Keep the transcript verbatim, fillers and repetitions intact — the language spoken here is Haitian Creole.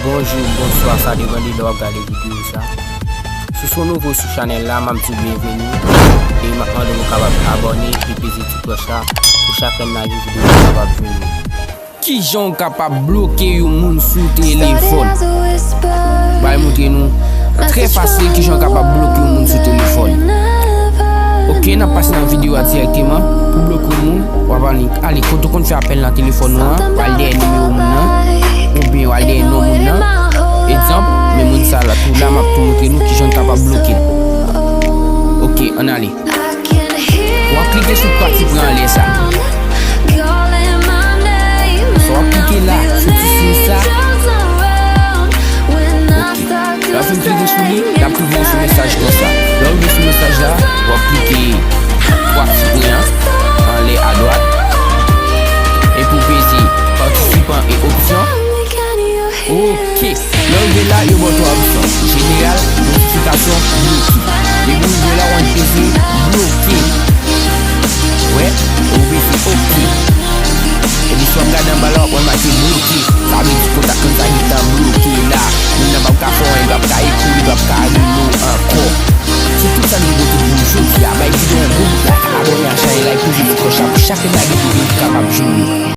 Bonjou, bonswa, sa depann de lè w ap gade videyo sa. Si w se yon nouvo sou chanèl la, m ap di w byenveni. E m ap mande w kapab abòne e peze ti klòch la pou chak lè m lage videyo kapab jwenn ou. Kijan w kapab bloke yon moun sou telefòn? M pral montre nou trè fasil kijan w kapab bloke yon moun sou telefòn. Ok, n ap pase nan videyo a dirèkteman. Pou bloke yon moun, w ap ale, ale kote w konn fè apèl nan telefòn ou an, w al dèyè nimewo moun nan, oubyen w al dèyè non moun nan. Egzanp, men moun sa la tou la, m ap tou montre nou kijan n kapab bloke l. Ok, ann ale. W ap klike sou pati pran anlè sa. So, w ap klike la, sou ti siy sa. Ok. Lè w fin klike sou li, l ap tou voye sou mesaj konsa. Lè w rive sou mesaj la, w ap klike twa ti pwen an anlè adwat. Epi w peze patisipan e opsyon. Ok. Lè w rive la, yo ba w twa opsyon: jeneral, notifikasyon, bloke. Depi w rive la, w annik peze bloke. Wè, ou peze ok. Epi si w ap gade anba la, w ap wè make bloke. Sa vle di kontak nou sa gentan bloke la. Moun nan p ap ka fè w anyen, li p ap ka ekri w, li p ap ka rele w ankò. Se tout sa n te pote pou nou jodi a. Bay videyo a yon gwo bout like, abòne a chanèl la, epi peze ti klòch la pou chak lè n lage videyo pou w kapab jwenn yo.